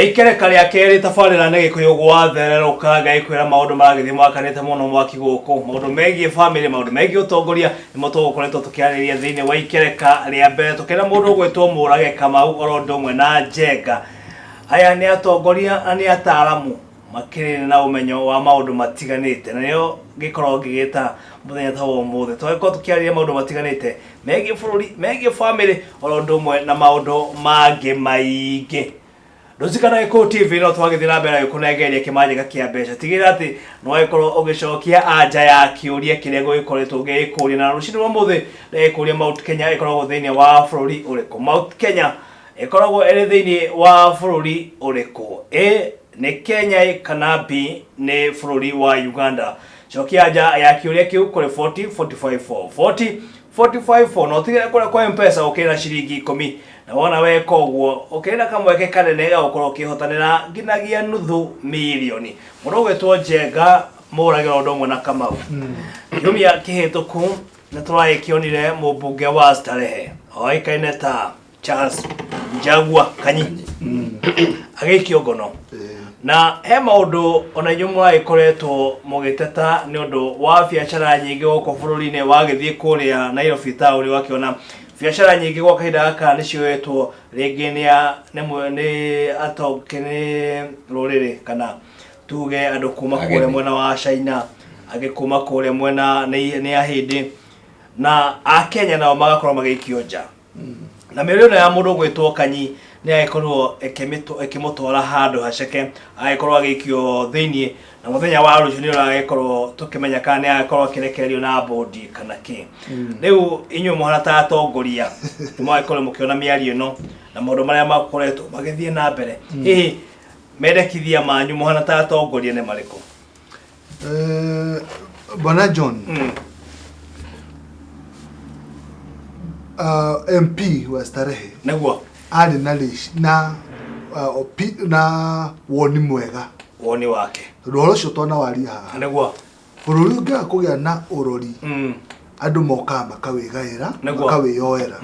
Na ikereka rĩa kerĩ tabarĩra nĩ Gĩkũyũ gwathererũka ngagĩkwĩra maũndũ maragĩthiĩ makanĩte mũno mwaki gũkũ maũndũ megiĩ bamĩrĩ maũndũ megiĩ ũtongoria nĩmo tũgũkoretwo tũkĩarĩrĩria thĩinĩ wa ikereka rĩa mbere tũkĩra mũndũ ũgwĩtwo Mũrage Kamau oro ũndũ ũmwe na Njenga aya nĩ atongoria na nĩ ataaramu makĩrĩ na ũmenyo wa maũndũ matiganĩte na nĩo ngĩkorwo ngĩgĩta mũthenya ta wa ũmũthĩ tũgagĩkorwo tũkĩarĩria maũndũ matiganĩte megiĩ bũrũri megiĩ bamĩrĩ oro ũndũ ũmwe na maũndũ mangĩ maingĩ Rũcikana Gĩkũyũ TV no twagĩthiĩ na mbere na gĩkũnengereria kĩmanjĩka kĩa mbeca tigĩrĩra atĩ nĩ wagĩkorwo ũgĩcokia anja ya kĩũria kĩrĩa gũgĩkoretwo gĩgĩkũria na rũcinĩ rwa ũmũthĩ ndĩgĩkũria Mount Kenya ĩkoragwo thĩinĩ wa bũrũri ũrĩkũ Mount Kenya ĩkoragwo ĩrĩ thĩinĩ wa bũrũri ũrĩkũ A nĩ Kenya kana B nĩ bũrũri wa Uganda cokia anja ya kĩũria kĩu kũrĩ 40 45 4 40 45 4 na ũtigĩrĩre kũrĩa kwa mpesa ũkĩrĩ na ciringi ikũmi na wona weka ũguo ũkĩrĩ na kamweke kanene ga gũkorwo ũkĩhotanĩra nginagia nuthu mirioni mũndũ ũgwĩtwo Njenga Mũragĩra ũndũ ũmwe na Kamau kiumia kĩhĩtũku nĩ tũragĩkĩonire mũmbunge wa Starehe oĩkaine ta Charles Njagua Kanyi agĩikio ngono na he maũndũ ona inyuĩ mũragĩkoretwo mũgĩteta nĩ ũndũ wa biacara nyingĩ gũkũ bũrũri-inĩ wagĩthiĩ kũrĩa Nairobi taũni ũgakĩona biacara nyingĩ gwa kahinda gaka nĩ cioetwo rĩngĩ nĩ a- nĩ mwe- nĩ atonge nĩ rũrĩrĩ kana tuge andũ kuma kũrĩa Ageni. mwena wa China angĩ kuma kũrĩa mwena nĩ nĩ Ahĩndĩ na Akenya nao magakorwo magĩikio nja na mĩario ĩno ya mũndũ ũgwĩtwo Kanyi nĩ agĩkorwo ĩkĩmũtwara handũ haceke agĩkorwo agĩikio thĩinĩ na mũthenya wa rũciũ nĩ ũragĩkorwo tũkĩmenya kana nĩ agĩkorwo akĩrekererio na bodi kana kĩ rĩu inyuĩ mũhana ta atongoria nĩ mwagĩkorwo mũkĩona mĩario ĩno na maũndũ marĩa makoretwo magĩthiĩ na mbere hihi mendekithia manyu mũhana ta atongoria nĩ marĩkũ Eh, Bwana John MP wa Starehe nĩguo arĩ na rĩci- na uh, opi- na woni mwega woni wake tondũ ũhoro ũcio twanawaria haha nĩguo bũrũri ũngĩaga kũgĩa na ũrori andũ mokaga makawĩgaĩra Nĩguo. makawĩyoera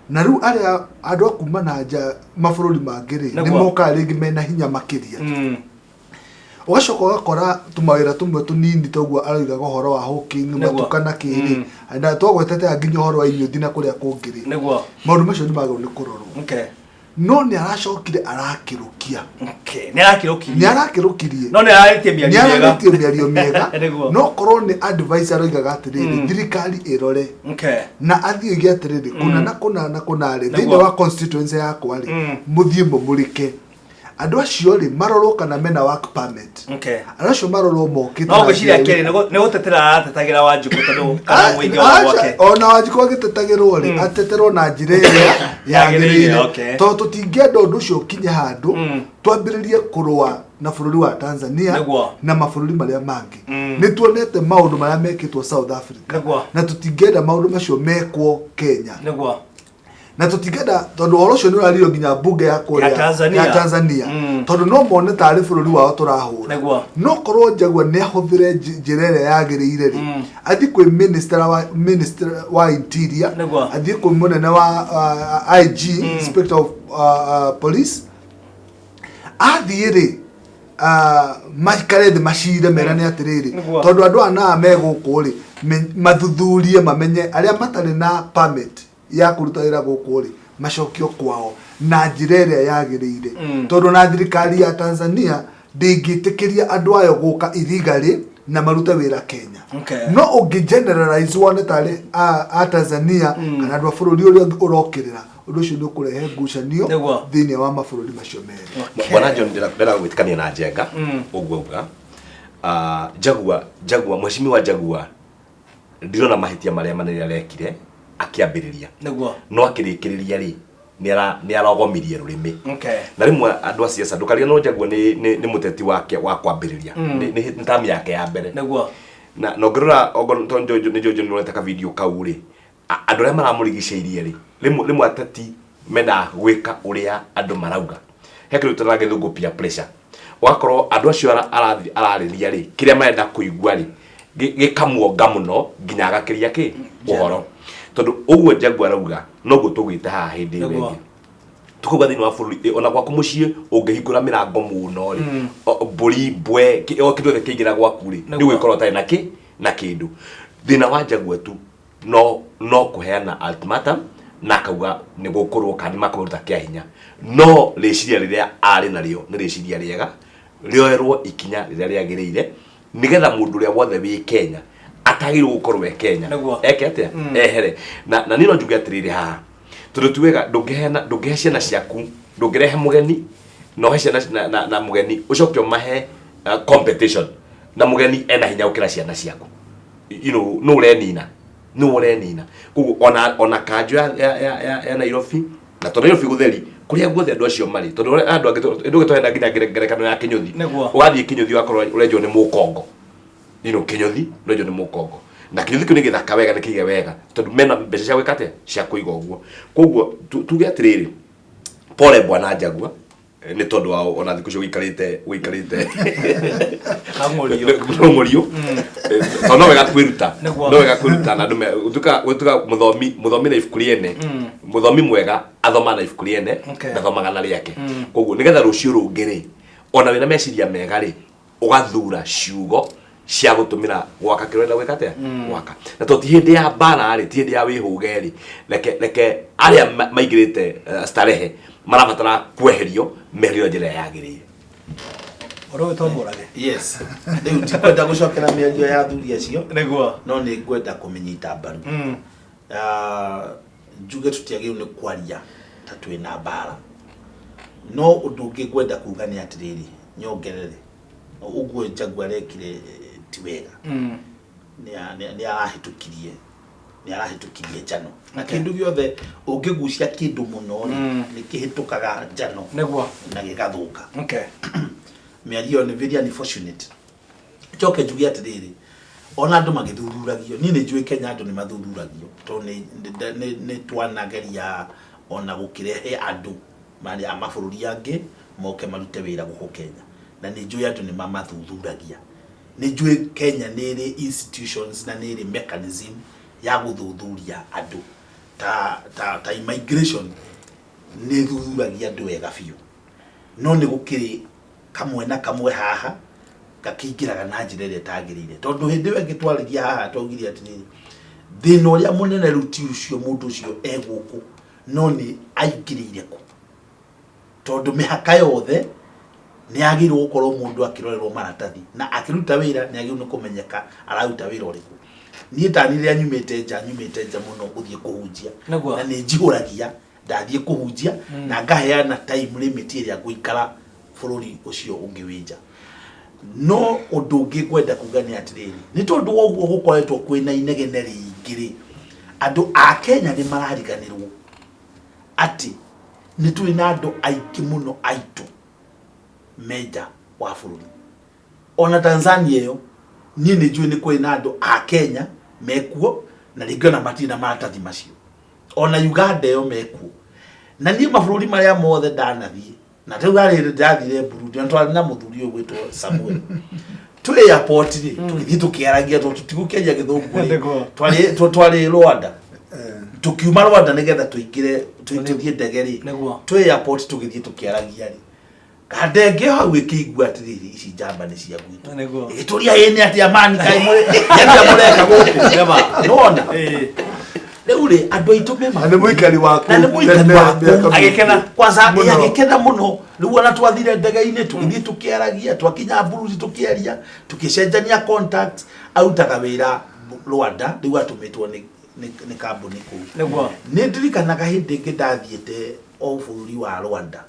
na rĩu arĩa andũ a kuma na nja mabũrũri mangĩ rĩ nĩ Nĩguo. mokaga rĩngĩ mena hinya makĩria ũgacoka ũgakora tũmawĩra tũmwe tũnini toguo aroigaga ũhoro wa hawking Nĩguo. matuka na kĩrĩ na twagwetete nginya ũhoro wa inyuthi na kũrĩa kũngĩ rĩ nĩguo maũndũ macio nĩ magĩrĩirwo nĩ kũrorwo okay no nĩ aracokire arakĩrũkia okay nĩ arakĩrũkirie nĩ arakĩrũkirie no nĩ ararĩtie nĩ mĩario mĩega ararĩtie mĩario mĩega Nĩguo. no korwo nĩ advice aroigaga atĩrĩrĩ thirikari ĩrore okay na athiĩ oige atĩrĩrĩ kũna na kũna na kũna rĩ thĩinĩ Nĩguo. wa constituency yakwa rĩ mũthiĩ mũmũrĩke andũ acio rĩ marorwo kana mena work permit okay andũ acio marorwo mokĩte no na ngwĩciria njĩra kerĩ ĩrĩkũ. nĩ gũtetera aratetagĩra wanjikũ tondũ kana Ah, mũingĩ wa aca, gwake ona wanjikũ agĩtetagĩrwo rĩ ateterwo na njĩra ĩrĩa Yagĩrĩire, yagĩrĩire okay. tondũ tũtingĩenda ũndũ ũcio ũkinye handũ twambĩrĩrie kũrũa na bũrũri wa Tanzania Nĩguo. na mabũrũri marĩa mangĩ nĩ tuonete maũndũ marĩa mekĩtwo South Africa Nĩguo. na tũtingĩenda maũndũ macio mekwo Kenya nĩguo na tũtingĩenda tondũ ũhoro ũcio nĩ ũraririo nginya mbunge ya kũrĩa Ya Tanzania. ya Tanzania tondũ no mone tarĩ bũrũri wao tũrahũra Nĩguo. no korwo Njagua nĩ ahũthĩre njĩra ĩrĩa yagĩrĩire rĩ athiĩ kwĩ minister wa minister wa interior Nĩguo. athiĩ kwĩ mũnene wa IG inspector of police athiĩ rĩ maikare thĩ macire merane atĩrĩrĩ Nĩguo. tondũ andũ aya naa me gũkũ rĩ mathuthurie mamenye arĩa matarĩ na permit ya kũruta wĩra gũkũ rĩ macokio kwao na njĩra ĩrĩa yagĩrĩire tondũ na thirikari ya Tanzania ndĩngĩtĩkĩria andũ ayo gũka illegally na marute wĩra Kenya Okay. no ũngĩ generalize wone tarĩ a, a Tanzania kana andũ a bũrũri ũrĩa ũngĩ ũrokĩrĩra ũndũ ũcio nĩ ũkũrehe ngucanio Nĩguo. thĩinĩ wa mabũrũri macio merĩ Bwana John ndĩra ndĩra gwĩtĩkania na Njenga ũguo auga Ah, Njagua Njagua mheshimiwa Njagua ndirona mahĩtia marĩa manene arekire akĩambĩrĩria nĩguo no akĩrĩkĩrĩria rĩ nĩ arogomirie rũrĩmĩ okay na rĩmwe andũ a siasa ndũkariganĩrwo Njagua nĩ nĩ nĩ mũteti wake wa kwambĩrĩria nĩ nĩ nĩ tamu yake ya mbere nĩguo na na ũngĩrora okorwo tondũ nĩ njũĩ nĩ ũreta ka video kau rĩ andũ arĩa maramũrigicĩirie rĩ rĩmwe rĩmwe ateti mendaga gwĩka ũrĩa andũ marauga he kĩndũ tũraga gĩthũngũ peer pressure ũgakorwo andũ acio arathiĩ ararĩria rĩ kĩrĩa marenda kũigua rĩ gĩkamuonga mũno nginya agakĩria kĩ ũhoro tondũ ũguo Njagua arauga noguo tũgwĩte haha hĩndĩ ĩyo Nĩguo. ĩngĩ. Tukauga thĩinĩ wa bũrũri ona gwaku mũciĩ ũngĩhingũra mĩrango mũno rĩ, mbũri, mbwe, o kĩndũ gĩothe kĩingĩra gwaku rĩ, nĩ ũgĩkorwo ũtarĩ na kĩ na kĩndũ. Thĩna wa Jaguar tu no kũheana ultimatum na akauga nĩ gũkũrwo kana nĩ makũruta kĩa hinya, no rĩciria rĩrĩa arĩ narĩo nĩ rĩciria rĩega, rĩoerwo ikinya rĩrĩa rĩagĩrĩire nĩgetha mũndũ ũrĩa wothe wĩ Kenya atagĩrĩirwo gũkorwo e Kenya eke atĩa? Ehere. Na niĩ no njuge atĩrĩrĩ haha, tondũ ti wega, ndũngĩheana, ndũngĩhe ciana ciaku, ndũngĩrehe mũgeni na ũhe ciana na mũgeni ũcoke ũmahe competition na mũgeni ena hinya gũkĩra ciana ciaku, nũ ũrenina, nũ ũrenina. Koguo ona kanjũ ya Nairobi, na to Nairobi gũtheri, kũrĩa guothe andũ acio marĩ, tondũ andũ angĩ ndũgĩtwahe nginya ngerekano ya Kĩnyũthi. Ũgathiĩ Kĩnyũthi ũgakorwo ũrenjwo nĩ mũkongo, Kĩnyũthi ũrenjwo nĩ mũkongo, na Kĩnyũthi kĩu nĩ gĩthaka wega, nĩ kĩige wega, tondũ mena mbeca cia gwĩka atĩa, cia kũiga ũguo. Koguo tuge atĩrĩrĩ, pole bwana Jaguar, nĩ tondũ wa ona thikũ icio ũikarĩte ũikarĩte Kang'ũrio. Kang'ũrio. Tondũ no wega kwĩruta. Nĩguo. No wega kwĩruta na andũ gũtuĩka mũthomi na ibuku rĩene, mũthomi mwega athomaga na ibuku rĩene, ndathomaga na rĩake. Koguo nĩgetha rũciũ rũngĩ rĩ, ona wĩna meciria mega rĩ, ũgathura ciugo cia gũtũmĩra gwaka kĩrĩa ũrenda gwĩka atĩa, gwaka. Na tondũ ti hĩndĩ ya mbara rĩ, ti hĩndĩ ya wĩhũge rĩ, reke arĩa maingĩrĩte starehe marabatara kweherio, meherio na njĩra ĩrĩa yagĩrĩire. Ũrĩa ũgwĩtwo Mũrage. Yes, rĩu ndikwenda gũcokera mĩario ya athuri acio, no nĩ ngwenda kũmĩnyita mbaru. Ah, njuge tũtiagĩrĩirwo nĩ kwaria ta twĩna mbara, no ũndũ ũngĩ ngwenda kuga nĩ atĩrĩrĩ, nyongerere ũguo Jaguar arekire ti wega. Nĩ arahĩtũkirie njano na kĩndũ gĩothe ũngĩgucia kĩndũ mũno rĩ, nĩ kĩhĩtũkaga njano na gĩgathũka. Mĩario ĩyo nĩ very unfortunate. Njoke njuge atĩrĩrĩ, ona andũ magĩthuthuragio, niĩ nĩ njũĩ Kenya andũ nĩ mathuthuragio, tondũ nĩ twanageria ona gũkĩrehe andũ marĩ a mabũrũri angĩ moke marute wĩra gũkũ Kenya, na nĩ njũĩ andũ nĩ mamathuthuragia. Nĩ njũĩ Kenya nĩ ĩrĩ institutions na nĩ ĩrĩ mechanism ya gũthuthuria andũ ta immigration nĩ ĩthuthuragia andũ wega biũ, no nĩ gũkĩrĩ kamwe na kamwe haha gakĩingĩraga na njĩra ĩrĩa ĩtagĩrĩire, tondũ hĩndĩ ĩyo ĩngĩ twarĩria haha twaugire atĩrĩrĩ, thĩna ũrĩa mũnene rĩu ti ũcio mũndũ ũcio e gũkũ, no nĩ aingĩrĩire kũ, tondũ mĩhaka yothe nĩ yagĩrĩirwo gũkorwo mũndũ akĩrorerwo maratathi na akĩruta wĩra nĩ agĩrĩirwo nĩ kũmenyeka araruta wĩra ũrĩkũ. Niĩ tani rĩrĩa nyumĩte nja, nyumĩte nja mũno gũthiĩ kũhunjia, na nĩ njihũragia ndathiĩ kũhunjia na ngaheana time limit ĩrĩa ngũikara bũrũri ũcio ũngĩ wĩ nja. No ũndũ ũngĩ ngwenda kuga nĩ atĩrĩrĩ, nĩ tondũ wa ũguo gũkoretwo kwĩna inegene rĩingĩ rĩ, andũ a Kenya nĩ marariganĩrwo atĩ nĩ tũrĩ na andũ aingĩ mũno aitũ me nja wa bũrũri. Ona Tanzania ĩyo niĩ nĩ njũĩ nĩ kũrĩ na andũ a Kenya mekuo na rĩngĩ ona matirĩ na maratathi macio. Ona Uganda ĩyo mekuo. Na niĩ mabũrũri marĩa mothe ndanathiĩ, na rĩu harĩ ndathire Burundi, na twarĩ na mũthuri ũyũ gwĩtwo Samuel, twĩ airport rĩ, tũgĩthiĩ tũkĩaragia tondũ tũtigũkĩaria gĩthũngũ rĩ. Twarĩ Rwanda, tũkiuma Rwanda nĩgetha tũingĩre tũthiĩ ndege rĩ, twĩ airport tũgĩthiĩ tũkĩaragia rĩ, kandenge hau ĩkĩigua atĩrĩrĩ, ici njamba nĩ cia gwitũ. Ĩgĩtũria, ĩ nĩ atĩa mani, kaĩ mũrĩ nĩ atĩa mũreka gũkũ? Nĩwona rĩu rĩ, andũ aitũ me Na nĩ mũikari wa na nĩ kũu mũikari tene, wa mĩaka kũu. mĩingĩ. Agĩkena. Kwanza Mũno. agĩkena mũno. Rĩu ona twathire ndege-inĩ tũgĩthiĩ tũkĩaragia, twakinya Burundi tũkĩaria, tũkĩcenjania contact. Arutaga wĩra Rwanda, rĩu atũmĩtwo nĩ kambuni kũu. Nĩ ndirikanaga hĩndĩ ĩngĩ ndathiĩte o bũrũri wa Rwanda,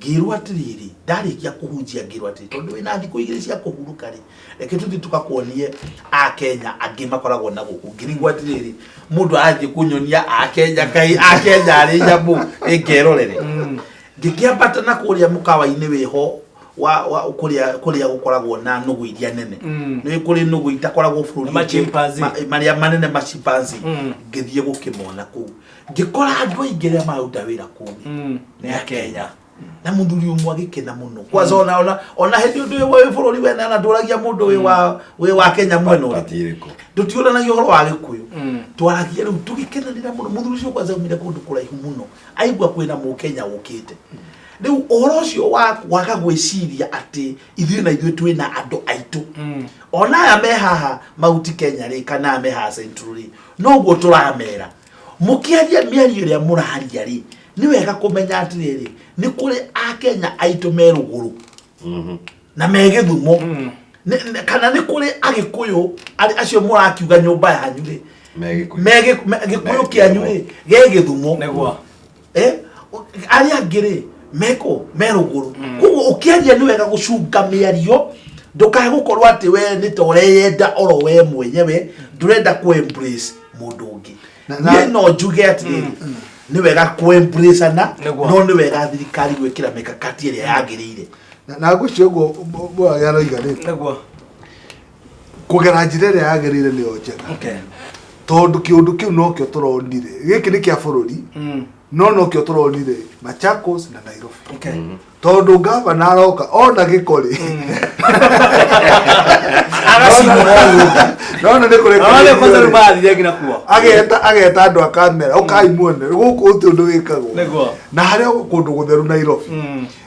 ngĩrwo atĩrĩrĩ, ndarĩkia kũhunjia ngĩrwo atĩrĩrĩ, tondũ wĩna thikũ igĩrĩ cia kũhurũka rĩ, reke tũthiĩ tũkakuonie Akenya angĩ makoragwo na gũkũ. Ngĩrigwo atĩrĩrĩ, mũndũ arathiĩ kũnyonia Akenya, kaĩ Akenya arĩ nyamũ ĩngerorere? Ngĩkĩambata na kũrĩa mũkawa-inĩ wĩho wa kũrĩa gũkoragwo na nũgũ iria nene. Nĩ kũrĩ nũgũ itakoragwo bũrũri Nĩ ma ũngĩ, chimpanzee. marĩa manene ma chimpanzee. Ngĩthiĩ gũkĩmona kũu, ngĩkora andũ aingĩ arĩa mararuta wĩra kũu nĩ Akenya. Na mũthuri ũmwe agĩkena mũno kwanza ona ona ona hĩndĩ ũndũ ũyũ wĩ bũrũri wene na ndũragia mũndũ wĩ wa wĩ wa Kenya mwena ũrĩkũ. Party ĩrĩkũ? Ndũtiũranagia ũhoro wa Gĩkũyũ, twaragia rĩu tũgĩkenanĩra mũno. Mũthuri ũcio kwanza aumire kũndũ kũraihu mũno, aigua kwĩna Mũkenya ũkĩte. Rĩu ũhoro ũcio wa kwaga gwĩciria atĩ ithuĩ na ithuĩ twĩna andũ aitũ, ona aya me haha Mount Kenya rĩ, kana aya me haha Central rĩ, noguo tũramera mũkĩaria mĩario ĩrĩa mũraria rĩ, nĩ wega kũmenya atĩrĩrĩ, nĩ kũrĩ Akenya aitũ me rũgũrũ na me Gĩthumo. Kana nĩ kũrĩ Agĩkũyũ acio mũrakiuga nyũmba yanyu rĩ, Me Gĩkũyũ. Me Gĩkũyũ kĩanyu rĩ, ge Gĩthumo. Eh, arĩa angĩ rĩ mekũ me rũgũrũ. Koguo ũkĩaria nĩ wega gũcunga mĩario, ndũkae gũkorwo atĩ we nĩ ta ũreyenda oro we mwenyewe, ndũrenda kũ embrace mũndũ ũngĩ. Niĩ no njuge atĩrĩrĩ, nĩ wega kũ embrace-ana, no nĩ wega thirikari gwĩkĩra mĩkakati ĩrĩa yagĩrĩire. Na ngwĩciria ũguo Mũrage aroiga rĩ, kũgera njĩra ĩrĩa yagĩrĩire nĩyo njega, tondũ kĩũndũ kĩu nokĩo tũronire gĩkĩ nĩ kĩa bũrũri, no nokĩo tũronire Machakos na Nairobi, tondũ gavana aroka ona gĩko rĩ, agacimũra ũguo. Nona nĩ kũrĩ Nona kwanza rĩu marathirie nginya kuo. Ageta andũ a kamera, ũkai muone gũkũ gũtirĩ ũndũ wĩkagwo. Na harĩa kũndũ gũtheru Nairobi.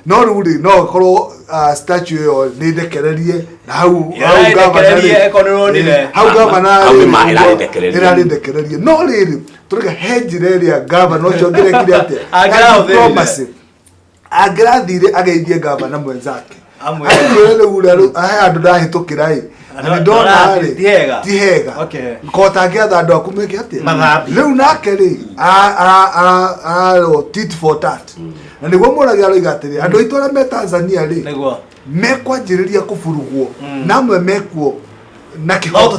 No rĩu rĩ, no ĩkorwo statue ĩyo nĩ ndekererie na hau hau Ĩrarĩ gavana rĩ, ndekererie, ĩkorwo nĩ ũronire. Hau gavana Hau rĩ, nĩ ma ĩrarĩ ndekererie. ĩrarĩ ndekererie. No rĩrĩ, tũrĩga he njĩra ĩrĩa gavana ũcio angĩrekire atĩa? Angĩrahũthĩrire. Diplomacy. Angĩrathire ageithie gavana mwenzake, Amwĩre. amwĩre rĩu ũrĩa rĩu he handũ ndahĩtũkĩra ĩ, na nĩ ndona rĩ Ti hega. Ti hega. Kota angĩatha andũ aku meke atĩa? Mathambie. Rĩu nake rĩ, ararwo tit for tat, na nĩguo Mũrage aroiga atĩrĩ, andũ aitũ arĩa me Tanzania rĩ, mekwanjĩrĩria kũburugwo na amwe mekuo na No kĩhoto.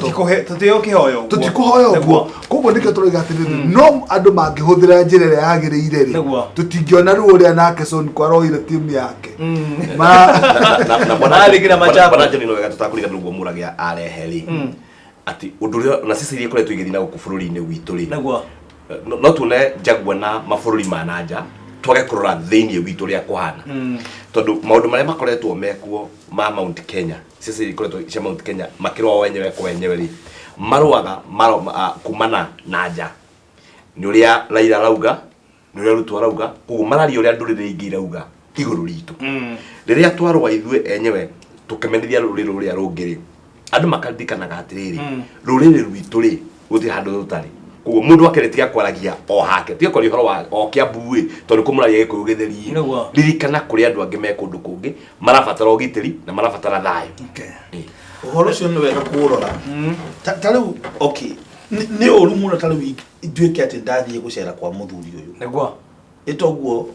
Tũtigũkĩhoya ũguo. Tũtikũhoya ũguo. Koguo nĩkĩo tũroiga atĩrĩrĩ, no andũ mangĩhũthĩra njĩra ĩrĩa yagĩrĩire rĩ, tũtingĩona rĩu ũrĩa nake Sonko aroire timu yake. Na bwana Marĩ nginya Machakos. bwana John, no wega tũtakũriganĩrwo ũguo Mũrage arehe rĩ, atĩ ũndũ ũrĩa na ciaca iria ikoretwo igĩthiĩ na gũkũ bũrũri-inĩ witũ rĩ, no tuone njagua na mabũrũri ma na nja, twage kũrora thĩinĩ witũ ũrĩa kũhana, tondũ maũndũ marĩa makoretwo mekuo ma Mount Kenya, ciaca iria ikoretwo cia Mount Kenya makĩrũa o wenyewe kwa wenyewe rĩ, marũaga kumana na nja, nĩ ũrĩa Raila arauga, nĩ ũrĩa Ruto arauga, koguo mararia ũrĩa ndũrĩrĩ ingĩ irauga igũrũ ritũ. Rĩrĩa twarũa ithuĩ enyewe tũkĩmenithia rũrĩrĩ rũrĩa rũngĩ rĩ, andũ makaririkanaga atĩrĩrĩ, rũrĩrĩ rwitũ rĩ, gũtirĩ handũ rũtarĩ. Koguo mũndũ akere tiga kwaragia o hake, tiga kwaria ũhoro wa o Kiambu ĩ, tondũ kũmũraria Gĩkũyũ gĩtheri. Ririkana kũrĩ andũ angĩ me kũndũ kũngĩ marabatara ũgitĩri na marabatara thayũ. Ũhoro ũcio nĩ wega kũũrora. Ta rĩu, okay, nĩ ũru mũno ta rĩu nduĩke atĩ ndathiĩ gũcera kwa mũthuri ũyũ, ĩ toguo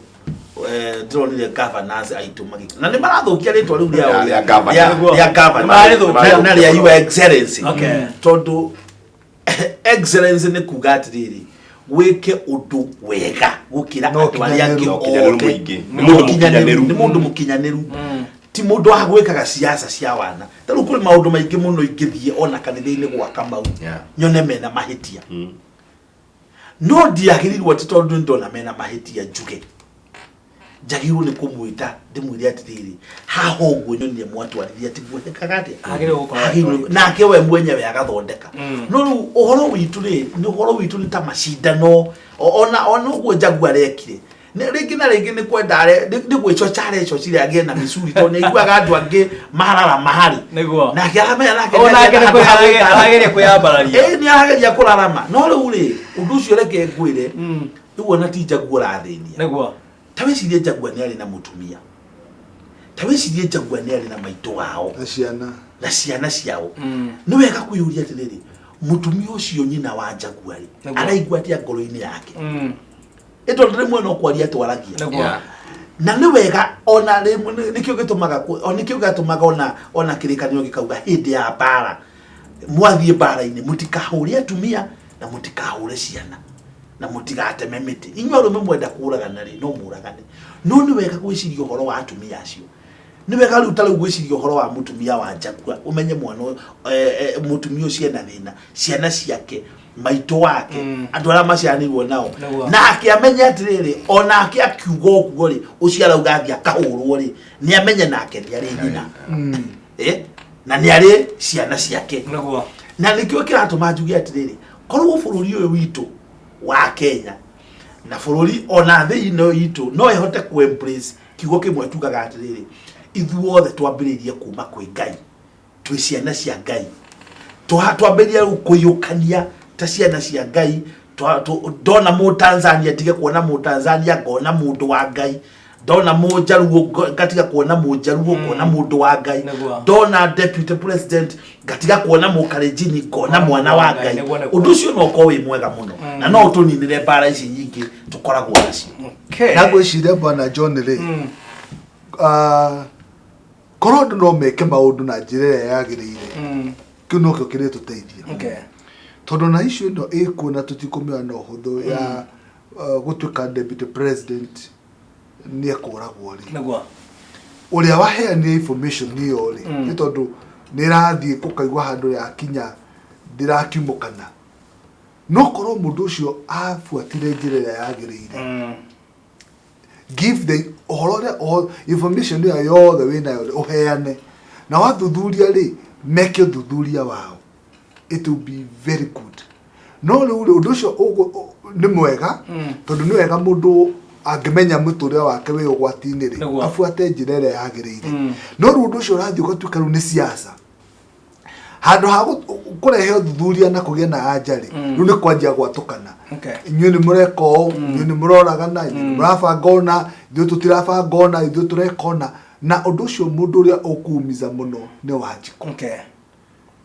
ndĩronire governors aitũ magĩ na nĩ marathũkia rĩtwa rĩu rĩao Rĩa governor. Rĩa governor Nĩmararĩthũkia. na rĩa your excellency, tondũ excellency nĩ kuga atĩrĩrĩ, wĩke ũndũ wega gũkĩra No andũ arĩa angĩ ũkinyanĩru. Ũkinyanĩru othe. mũingĩ. Nĩ mũndũ Ũkinyanĩru. mũkinyanĩru. Nĩ mũndũ mũkinyanĩru, ti mũndũ wa gwĩkaga siasa cia wana. Ta rĩu kũrĩ maũndũ maingĩ mũno ingĩthiĩ ona kanitha-inĩ gwa Kamau nyone mena mahĩtia, no ndiagĩrĩirwo atĩ tondũ nĩ ndona mena mahĩtia njuge. Njagĩrĩirwo nĩ kũmwĩta ndĩmwĩre atĩrĩrĩ, haha ũguo nyonire mwatwarithia tiguo hekaga atĩa. Agĩrĩirwo gũkorwo Nake we mwenyewe agathondeka. No rĩu ũhoro witũ rĩ, nĩ ũhoro witũ nĩ ta macindano. Ona ũguo Jaguar arekire, rĩngĩ na rĩngĩ nĩ kwenda nĩ gwĩcoca arecocire agĩe na mĩcuri, tondũ nĩ aiguaga andũ angĩ mararama harĩ nake aramenya nake O nake nĩ nĩ handũ ha gwĩka atĩa. arageria kwĩyambararia. Ĩĩ, nĩ arageria kũrarama. No rĩu rĩ, ũndũ ũcio reke ngwĩre, rĩu ona ti Jaguar ũrathĩnia. Ta wĩcirie Jaguar nĩ arĩ na mũtumia, ta wĩcirie Jaguar nĩ arĩ na maitũ wao na ciana na ciana ciao. Nĩ wega kwĩyũria atĩrĩrĩ, mũtumia ũcio nyina wa Jaguar rĩ, araigua atĩa ngoro-inĩ yake? Ĩ tondũ rĩmwe no kwaria twaragia. Na nĩ wega ona rĩmwe nĩkĩo gĩtũmaga o nĩkĩo gĩatũmaga ona kĩrĩkanĩro gĩkauga hĩndĩ ya mbara, mwathiĩ mbara-inĩ mũtikahũre atumia na mũtikahũre ciana na mũtigateme mĩtĩ. Inyuĩ arũme mwenda kũragana rĩ, no mũragane, no nĩ wega gwĩciria ũhoro wa atumia acio. Nĩ wega rĩu ta rĩu gwĩciria ũhoro wa mũtumia wa Njakua, ũmenye mwana ũyũ, eh, eh, mũtumia ũcio ena thĩna, ciana ciake, maitũ wake, andũ arĩa maciaranĩirwo nao. Nake amenye atĩrĩrĩ, onake akiuga ũguo rĩ, ũcio arauga athiĩ akahũrwo rĩ, nĩ amenye nake nĩ arĩ nyina. Eh, na nĩ arĩ ciana ciake. Na nĩkĩo kĩratũma njuge atĩrĩrĩ, korwo bũrũri ũyũ witũ wa Kenya na bũrũri ona thĩ ĩno itũ no ĩhote kũ embrace kiugo kĩmwe tugaga atĩrĩrĩ, ithuothe twambĩrĩirie kuma kwĩ Ngai, twĩ ciana cia Ngai, twambĩrĩria rĩu kũiyũkania ta ciana cia Ngai. Ndona Mũtanzania ndige kuona Mũtanzania, ngona mũndũ wa Ngai. Ndona Mũnjaruo ngatiga kuona Mũnjaruo, ngona mũndũ wa Ngai. Ndona deputy president ngatiga kuona Mũkarenjini, ngona mwana wa Ngai. Ũndũ ũcio no ũkorwo wĩ mwega mũno na no ũtũninĩre mbara ici nyingĩ tũkoragwo nacio. Na ngwĩciria bwana John rĩ, ah, korwo andũ no meke maũndũ na njĩra ĩrĩa yagĩrĩire, kĩu nokĩo kĩrĩtũteithia. Tondũ na issue ĩno ĩkuo na tũtikũmĩoya na ũhũthũ ya gũtuĩka deputy president nĩ ekũragwo rĩ, ũrĩa waheanire information ĩyo rĩ, nĩ tondũ nĩ ĩrathiĩ ũkaigua handũ yakinya ndĩrakiumũkana, no korwo mũndũ ũcio abuatire njĩra ĩrĩa yagĩrĩire, give the ũhoro ũrĩa information ĩyo yothe wĩnayo rĩ, ũheane na wathuthuria rĩ, meke ũthuthuria wao, it will be very good. No rĩu rĩ, ũndũ ũcio nĩ mwega, tondũ nĩ wega mũndũ angĩmenya mũtũrĩre wake wĩ ũgwati-inĩ rĩ, abuate njĩra ĩrĩa yagĩrĩire. No rĩu ũndũ ũcio ũrathiĩ ũgatuĩka rĩu nĩ siasa, handũ ha kũrehe ũthuthuria na kũgĩa na anja rĩ, rĩu nĩ kwanjia gwatũkana. Inyuĩ nĩ mũreka ũũ, inyuĩ nĩ mũroragana, inyuĩ nĩ mũrabanga ũna, ithuĩ tũtirabanga ũna, ithuĩ tũreka ũna. Na ũndũ ũcio mũndũ ũrĩa ũkũumiza mũno nĩ Wanjikũ.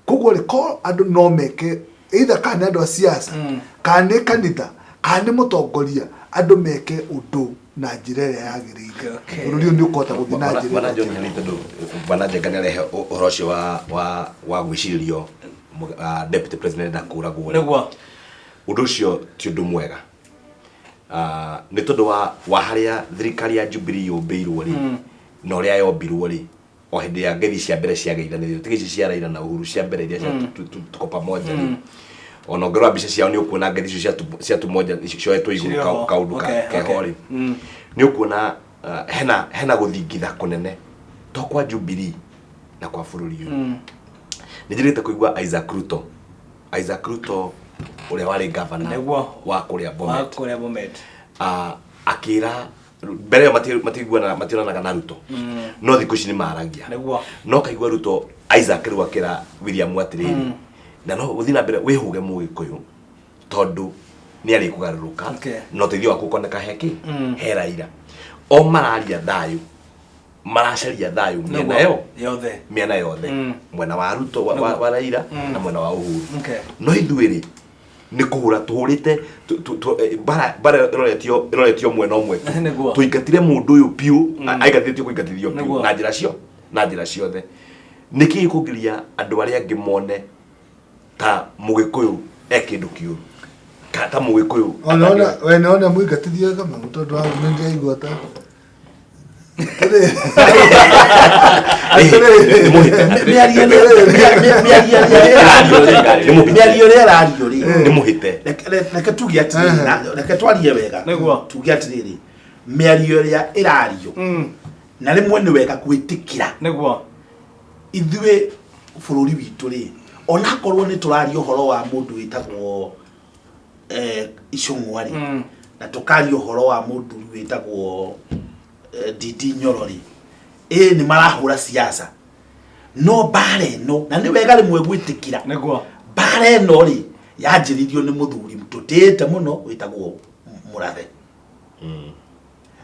Koguo rĩ, ko andũ no meke either kana nĩ andũ a siasa, kana nĩ kanitha, kana nĩ mũtongoria, andũ meke ũndũ na njĩra ĩrĩa yagĩrĩire, bũrũri ũyũ nĩ ũkũhota gũthiĩ na njĩra Bwana ĩrĩa John nĩ tondũ Bwana Njenga nĩ arehe ũhoro ũcio wa gwĩcirĩrio deputy president ndakũragwo rĩ. Ũndũ ũcio ti ũndũ mwega. Ah, nĩ tondũ wa harĩa thirikari ya Jubilee yũmbĩirwo rĩ, na ũrĩa yombirwo rĩ, o hĩndĩ ya ngeithi cia mbere ciageithanĩrio, tiga ici cia Raila na Uhuru cia mbere iria cia tuko pamoja rĩ, ona ũngĩrora mbica ciao nĩ ũkuona ngeithi icio cia tumoja cioetwo igũrũ. Cirĩ ho. Kaũndũ keho rĩ, nĩ ũkuona hena gũthingitha kũnene to kwa Jubilee na kwa bũrũri ũyũ. Nĩ njĩrĩte kũigua Isaac Ruto, Isaac Ruto ũrĩa warĩ governor wa kũrĩa Wa Bomet, kũrĩa Bomet. Ah, akĩra mbere ĩyo matiguanaga, mationanaga na Ruto, no thikũ ici nĩ maragia. No kaigua Ruto Isaac rĩu akĩra William atĩrĩrĩ, na no ũthiĩ na mbere wĩhũge mũgĩkũyũ tondũ nĩ arĩ kũgarũrũka na ũteithio waku ũkoneka he kĩ he Raila. O mararia thayũ, maracaria thayũ mĩena yo yothe, mĩena yothe, mwena wa Ruto wa Raila na mwena wa Uhuru. No ithuĩ rĩ, nĩ kũhũra tũhũrĩte mbara ĩroretio mwena ũmwe tu. Tũingatire mũndũ ũyũ biũ, aingatithĩtio kũingatithio biũ na njĩra ciothe. Nĩkĩ gĩkũgiria andũ arĩa angĩ mone ta mũgĩkũyũ e kĩndũ kĩũru, ta mũgĩkũyũ Ona ona we nĩwona mũingatithio Kamau, tondũ hau nĩ ndĩraigua ta Nĩ mũhĩte. Mĩario ĩrĩa ĩrario rĩ, Nĩ mũhĩte. Reke tuge atĩrĩrĩ, reke twarie wega. Tuge atĩrĩrĩ, mĩario ĩrĩa ĩrario, na rĩmwe nĩ wega gwĩtĩkĩra, ithuĩ bũrũri witũ rĩ, onakorwo nĩ tũraria ũhoro wa mũndũ wĩtagwo Icũng'wa rĩ, na tũkaria ũhoro wa mũndũ wĩtagwo Ndindi Nyoro rĩ, ĩ nĩ marahũra siasa, no mbara ĩno, na nĩ wega rĩmwe gwĩtĩkĩra, mbara ĩno rĩ, yanjĩrĩirio nĩ mũthuri tũtĩĩte mũno wĩtagwo Mũrathe,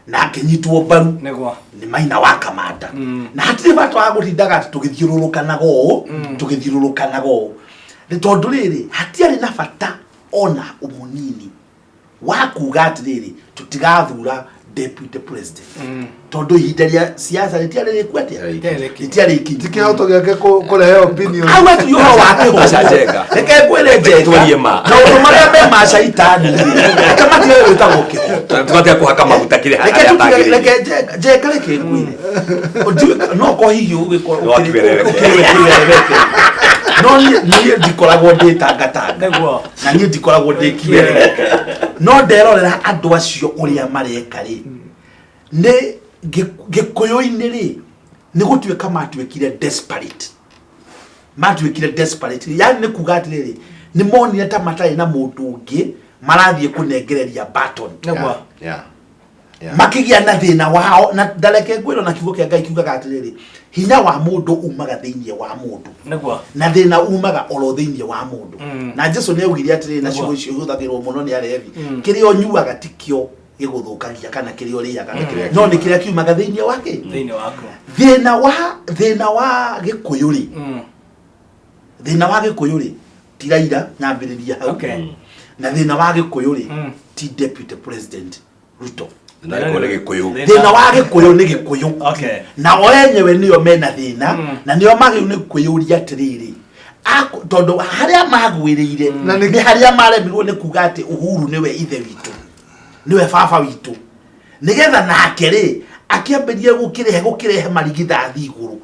na akĩnyitwo mbaru nĩ Maina wa Kamanda. Na hatirĩ bata wa gũtindaga atĩ tũgĩthiũrũrũkanaga ũũ, tũgĩthiũrũrũkanaga ũũ, nĩ tondũ rĩrĩ, hatiarĩ na bata ona ũmũnini wa kuga atĩrĩrĩ, tũtigathura. Deputy President, tondũ ihinda rĩa siasa rĩtiarĩ rĩku atĩa? Rĩtiarĩ rĩkinyu. Rĩtiarĩ ikinyu. Ti kĩhoto gĩake kũrehe opinion. Hau hatirĩ ũhoro wa kĩhoto. Aca Njenga. Reke ngwĩre Njenga, Twarie ma. Maũndũ marĩa me ma caitani rĩ, reke matige gwĩtagwo kĩhoto. Tũgatiga kũhaka maguta kĩrĩa Reke harĩa tũtige, atagĩrĩire. reke Njenga, Njenga, reke ngwĩre. Ndiũĩ no korwo hihi ũgĩkorwo No akiwereweke. ũkĩrĩ kĩwereweke. No niĩ ndikoragwo ndĩ tangatanga. Na niĩ ndikoragwo ndĩ kĩwereweke. No nderorera andũ acio ũrĩa mareka rĩ, nĩ Gĩkũyũ-inĩ rĩ, nĩ gũtuĩka matuĩkire desperate. Matuĩkire desperate. Yani nĩ kuga atĩrĩrĩ, nĩ monire ta matarĩ na mũndũ ũngĩ marathiĩ kũnengereria baton. Yeah. Makĩgĩa na thĩna wao na ndareke ngwĩrwo na kiugo kĩa Ngai kiugaga atĩrĩrĩ, hinya wa mũndũ umaga thĩinĩ wa mũndũ. Na thĩna umaga oro thĩinĩ wa mũndũ. Na Jesu nĩ augire atĩrĩrĩ, na ciugo icio ihũthagĩrwo mũno nĩ arevi, kĩrĩa ũnyuaga tikĩo gĩgũthũkagia kana kĩrĩa ũrĩaga, no nĩ kĩrĩa kiumaga thĩinĩ wake. Thĩinĩ waku. Thĩna wa Gĩkũyũ rĩ, thĩna wa Gĩkũyũ rĩ ti Raila, nyambĩrĩria hau. Na thĩna wa Gĩkũyũ rĩ ti Deputy President Ruto. Thĩna wa nĩ Gĩkũyũ. Thĩna wa Gĩkũyũ nĩ Gĩkũyũ. Na o enyewe nĩo mena thĩna, na nĩo magĩrĩirwo nĩ kwĩyũria atĩrĩrĩ, tondũ harĩa magwĩrĩire Na nĩ harĩa maremirwo nĩ kuga atĩ Uhuru nĩwe ithe witũ, nĩwe baba witũ, nĩgetha nake rĩ akĩambĩrĩrie gũkĩrehe marigithathi igũrũ,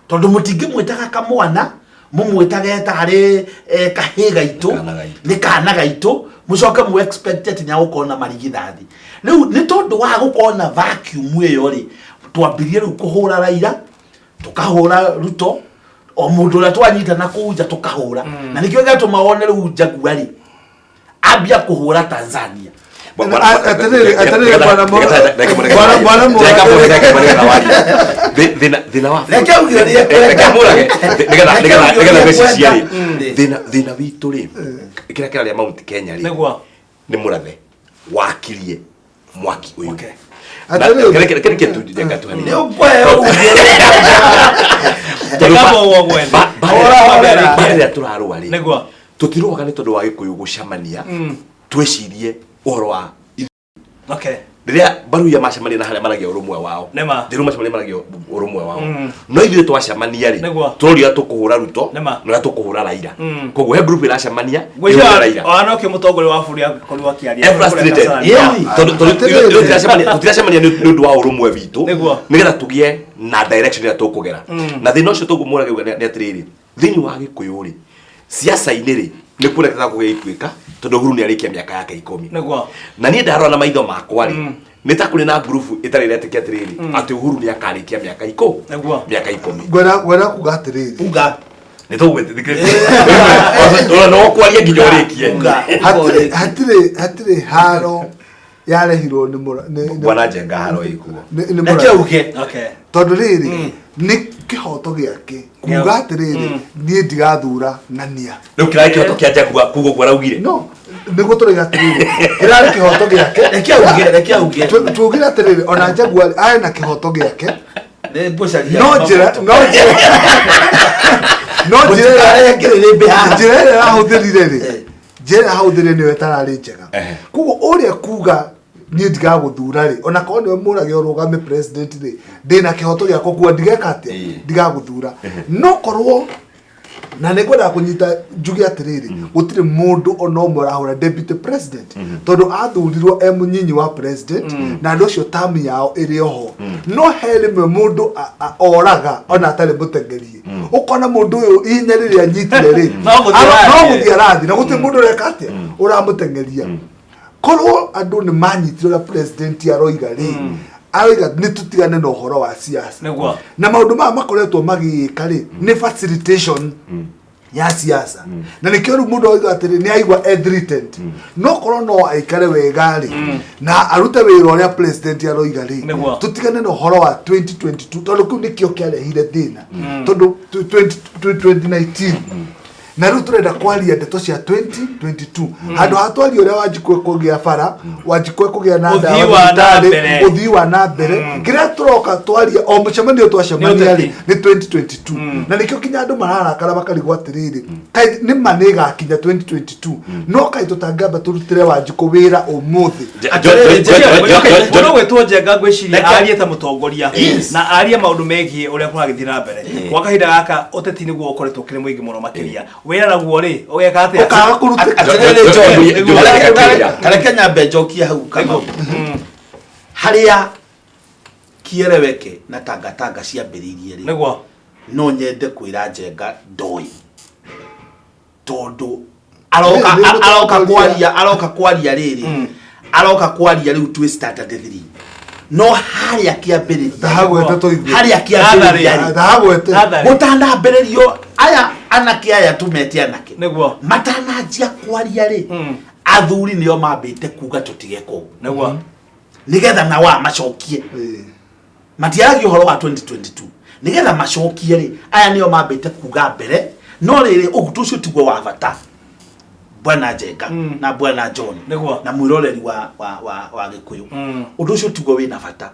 tondũ mũtingĩmwĩtaga kamwana, mũmwĩtage tarĩ kahĩ gaitũ. Kana gaitũ. Nĩ kana gaitũ, mũcoke mũ expect atĩ nĩ agũkorwo na marigithathi. Rĩu nĩ tondũ wa gũkorwo na vacuum ĩyo rĩ, twambirie rĩu kũhũra Raila, tũkahũra Ruto, o mũndũ ũrĩa twanyita na kũu nja tũkahũra. Na nĩkĩo gĩatũma wone rĩu Jaguar rĩ ambia kũhũra Tanzania. Atĩrĩrĩ, bwana Thĩna wa Reke auge ũrĩa ekwenda. Reke mũrage nĩgetha Reke nĩgetha auge nĩgetha ũrĩa mecicia rĩ ekwenda. Thĩna witũ rĩ, kĩrĩa kĩrarĩa Mount Kenya rĩ, nĩ mũrathe wakirie mwaki ũyũ. Atĩrĩrĩ. Reke tu njenga tu hanini. Nĩ ũkũheo uge. Tondũ Njenga mũgwo gwethe. Hora, hora. Mbara ĩrĩa tũrarũa rĩ, tũtirũaga nĩ tondũ wa Gĩkũyũ gũcemania twĩcirie ũhoro wa rĩrĩa Baruya macemania na harĩa maragia ũrũmwe wao. Njeru macemania maragia ũrũmwe wao. No ithuĩ twacemania rĩ, tũroria tũkũhũra Ruto na ũrĩa tũkũhũra Raila. Koguo he group ĩracemania ĩhũre Raila. Ona no kĩmũtongoria wa bũrũri angĩkorirwo akĩaria. Eh, frustrated. Tondũ tũtiracemania nĩ ũndũ wa ũrũmwe witũ, nĩgetha tũgĩe na direction ĩrĩa tũkũgera. Na thĩna ũcio tũkũmũra gĩuga nĩ atĩrĩrĩ, thĩinĩ wa Gĩkũyũ rĩ, siasa-inĩ rĩ, nĩ kuonekaga kũgĩa ituĩka tondũ Uhuru nĩ arĩkia mĩaka yake 10. Na niĩ ndarora na maitho makwa rĩ, nĩ ta kũrĩ na ngurubu ĩtarĩ ĩretĩkia atĩrĩrĩ atĩ Uhuru nĩ akarĩkia mĩaka mĩaka 10. Ngwenda kuga atĩrĩrĩ. Uga. Nĩ tũgwĩtĩkĩria no kwaria nginya ũrĩkie. Uga. Hatirĩ haro yarehirwo nĩ Bwana Njenga haro ĩkuo. Nĩ Reke mũrathe. auge. Tondũ rĩrĩ nĩ kĩhoto gĩake kuga atĩrĩrĩ, niĩ ndigathura ng'ania. Rĩu kĩrarĩ kĩhoto kĩa Jaguar kuga ũguo araugire. No nĩguo tũraiga atĩrĩrĩ, kĩrarĩ kĩhoto gĩake. Reke auge, reke auge. Tugire atĩrĩrĩ, ona Jaguar arĩ na kĩhoto gĩake. Nĩ ngũcaria. No njĩra Mũtikarehe kĩrĩrĩmbĩ haha. Njĩra ĩrĩa arahũthĩrire rĩ, njĩra ĩrĩa ahũthĩrire nĩyo ĩtararĩ njega. Koguo ũrĩa kuga niĩ ndigagũthura rĩ, ona korwo nĩwe mũrage ũrũgame president rĩ, ndĩna kĩhoto gĩakwa kuga ndigeka atĩa, ndigagũthura. No korwo na nĩ ngwendaga kũnyita njuge atĩrĩrĩ, gũtirĩ mũndũ ona ũmwe ũrahũra deputy president, tondũ athurirwo e mũnyinyi wa president na andũ acio tamu yao ĩrĩ oho. No he rĩmwe mũndũ oraga ona atarĩ mũteng'erie, ũkona mũndũ ũyũ ihenya rĩrĩa anyitire rĩ, No gũthiĩ arathiĩ. No gũthiĩ arathiĩ na gũtirĩ mũndũ ũreka atĩa ũramũteng'eria. Korwo andũ nĩ manyitire ũrĩa president aroiga rĩ, aroiga nĩ tũtigane na ũhoro wa siasa. Na maũndũ maya makoretwo magĩĩka rĩ, nĩ facilitation ya siasa. Na nĩkĩo rĩu mũndũ oiga atĩrĩ nĩ aigua e threatened. No korwo no aikare wega rĩ, na arute wĩra ũrĩa president aroiga rĩ, tũtigane na ũhoro wa 2022, tondũ kĩu nĩkĩo kĩarehire thĩna. Tondũ 2019 Na rĩu tũrenda kwaria ndeto cia 2022 handũ ha twaria ũrĩa Wanjikũ ekũgĩa bara, Wanjikũ ekũgĩa na Ũthii ndawa wa na thibitarĩ, mbere. ũthii wa na mbere. Kĩrĩa tũroka twaria o mũcemanio twacemania rĩ nĩ 2022, na nĩkĩo kinya andũ mararakara makarigwo atĩrĩrĩ, kaĩ nĩ ma nĩ ĩgakinya 2022, no kaĩ tũtangĩamba tũrutĩre Wanjikũ wĩra ũmũthĩ? Mũndũ gwĩtwo Njenga ngwĩciria arie ta mũtongoria Yes. na arie maũndũ megiĩ ũrĩa kũragĩthiĩ na mbere kwa kahinda gaka. Ũteti nĩguo ũkoretwo ũkĩrĩ mũingĩ mũno makĩria. Wĩra naguo rĩ, ũgeka atĩa? Ũkaga kũrutĩka. Atĩrĩrĩ John, John, kareke nyambe njokie hau Kamau, harĩa kiereweke na tangatanga ciambĩrĩirie rĩ. No nyende kwĩra Njenga ndoĩ tondũ aroka Nĩ- nĩ aroka mũtongoria. kwaria, aroka kwaria rĩrĩ, aroka kwaria rĩu twĩ standard 3, no harĩa kĩambĩrĩria Ndahagwete tũithuĩ. harĩa kĩambĩrĩria rĩ, Ndahagwete. Natharĩ. gũtanambĩrĩrio aya anake aya tũmete anake matananjia kwaria rĩ, athuri nĩo mambĩte kuga tũtige kũu nĩgetha nao aya macokie. Matiaragia ũhoro wa 2022 nĩgetha macokie rĩ, aya nĩo mambĩte kuga mbere. No rĩrĩ, ũgutu ũcio tiguo wa bata, bwana Njenga na bwana John na mwĩroreri wa Gĩkũyũ. Ũndũ ũcio tiguo wĩna bata,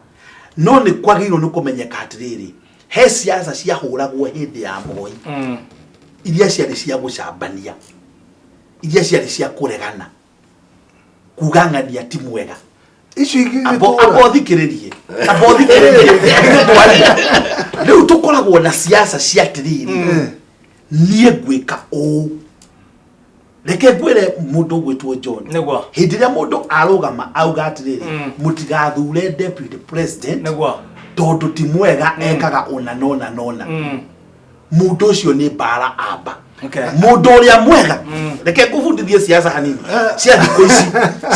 no nĩ kwagĩrĩirwo nĩ kũmenyeka atĩrĩrĩ, he siasa ciahũragwo hĩndĩ ya Moi iria ciarĩ cia gũcambania, iria ciarĩ cia kũregana, kuga ng'ania ti mwega. Icio Abo igĩtũra. Abo thikĩrĩrie, abo thikĩrĩrie. Twaria. Rĩu tũkoragwo na siasa cia atĩrĩrĩ, niĩ ngwĩka ũũ. Reke ngwĩre mũndũ ũgwĩtwo John, hĩndĩ ĩrĩa mũndũ arũgama auga atĩrĩrĩ, mũtigathure deputy president tondũ ti mwega, ekaga ũna nona nona, mũndũ ũcio nĩ mbara amba. Mũndũ ũrĩa mwega, reke ngũbundithie siasa hanini cia thikũ ici.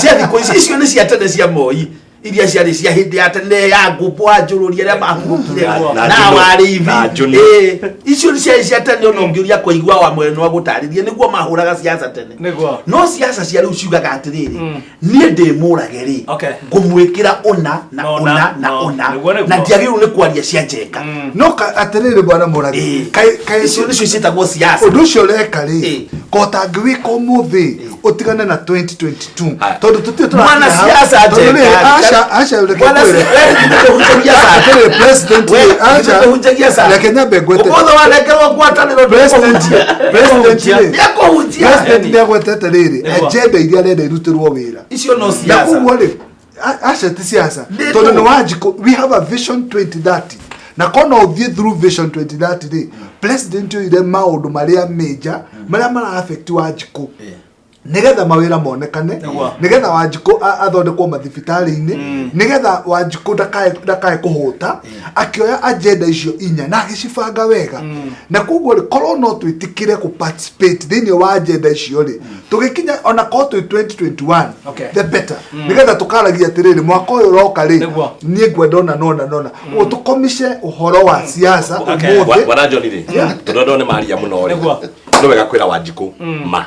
Cia thikũ ici, icio nĩ cia tene cia Moi, iria ciarĩ cia hĩndĩ ya tene ya ngũmbũ wa njũrũri arĩa mahurũkire Na na Njũnũ. warĩithi. Na Njũnũ. Ĩĩ, icio nĩ ciarĩ cia tene. Ona ũngĩũria kũigua wa mwene no agũtarĩrie nĩguo mahũraga siasa tene. No siasa cia rĩu ciugaga atĩrĩrĩ, niĩ ndĩ mũrage rĩ, ngũmwĩkĩra ũna na Na ũna, ũna na no. ũna. Nĩguo. Na ndiagĩrĩirwo nĩ kwaria cia Njenga. No atĩrĩrĩ, bwana Mũrage, kaĩ Icio nĩcio ciĩtagwo siasa. Ũndũ ũcio ũreka rĩ, ko ũtangĩwĩka ũmũthĩ ũtigane na 2022? Haya. Tondũ tũtirĩ Mwana tũrakinya hau. siasa Tondũ rĩ, Njenga. aca aca, reke Bwana ngwĩre. Ndũhunjagia sana. Atĩrĩrĩ, president We, rĩ, aca ndũhunjagia sana. Reke nyambe ngwete. Ũmũthĩ wanengerwo ngwatanĩro. President rĩ, Nĩekũhunjia. president nĩ agwetete rĩrĩ, agenda iria arenda irutĩrwo wĩra. Icio no Na siasa. koguo rĩ, aca ti siasa. Nĩ Tondũ tũ. nĩ Wanjikũ, we have a vision 2030, na kona ũthiĩ through vision 2030 rĩ, president oire maũndũ marĩa major marĩa mara affect Wanjikũ nigetha mawĩra monekane, nigetha Wanjikũ athondekwo mathibitarĩ-inĩ, nigetha Wanjikũ ndakae kũhũta. Akĩoya agenda icio inya na agĩcibanga wega. Na koguo rĩ, korwo no twĩtĩkĩre kũ participate thĩinĩ wa agenda icio rĩ, tũgĩkinya ona korwo twĩ 2021, the better, nigetha tũkaragia atĩrĩrĩ, mwaka ũyũ ũroka rĩ, niĩ ngwenda ona nona nona koguo tũkomice ũhoro wa siasa ũmũthĩ. Bwana John rĩ, tondũ andũ nĩ maria mũno rĩ, no wega kwĩra Wanjikũ ma,